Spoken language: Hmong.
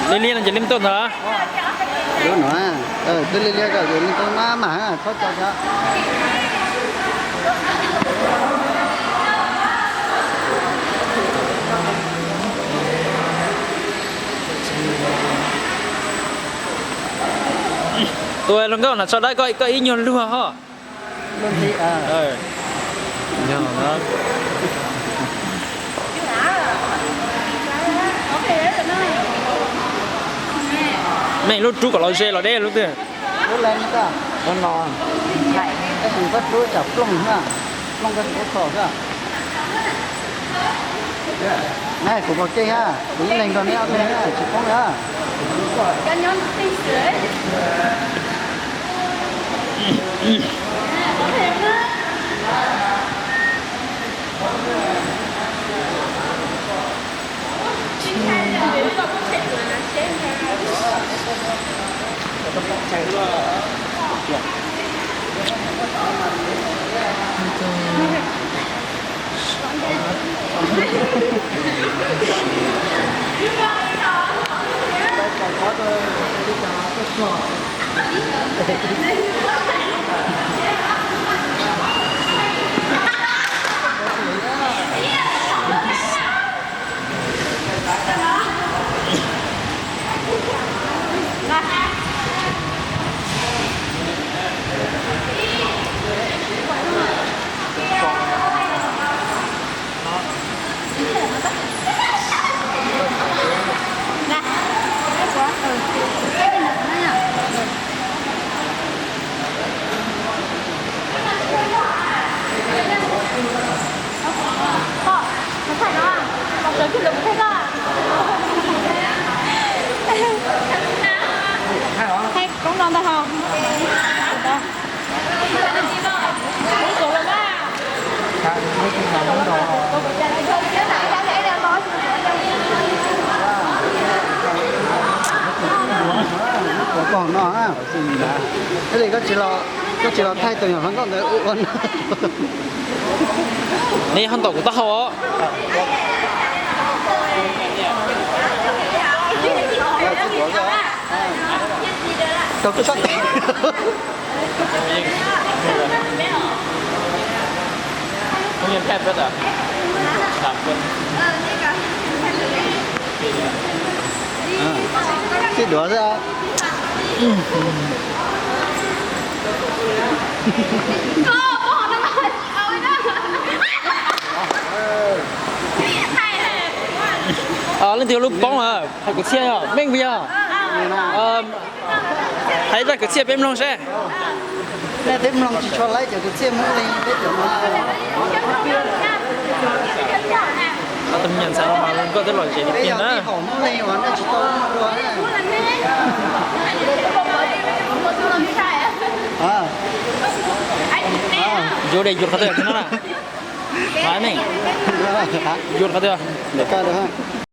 Li li no ces li tuaj ntag. Lub no, twb li li ko ces li tuaj mas mas txhob co co. Tus hluas nkauj no tso dab koj ib nyuag luag ho. Meej lub rub kom los ze los deb lub twg. Tab sis koj rub tsam plooj na, plooj koj rub kho xwb. Kuv pom kev ha, kuv ib leeg nrog neb ob leeg tsis poob na. Thaij koob no ntag hos. Pom no, koj tsis los thaij tus nyuam hluas nkauj ntawd ua no. Nej ho ntaus kuv taub hau os. Tau koj sab tes. Tij duav xwb. Leej twg lub poob hais kwv txhiaj yog Meej puas yog? Hais zaj kwv txhiaj peb mloog seb. Nej twb mloog tsis tshua laib cov kwv txhiaj Hmoob Leeg peb cov no. Tus me nyuam ntxhais no mas nkauj twb lom zem li tiag na. Peb yog tib hom Hmoob Leeg uas nej tsis tau mloog dua na. Yuav de yus qhov twg no na? Meej, yus qhov twg?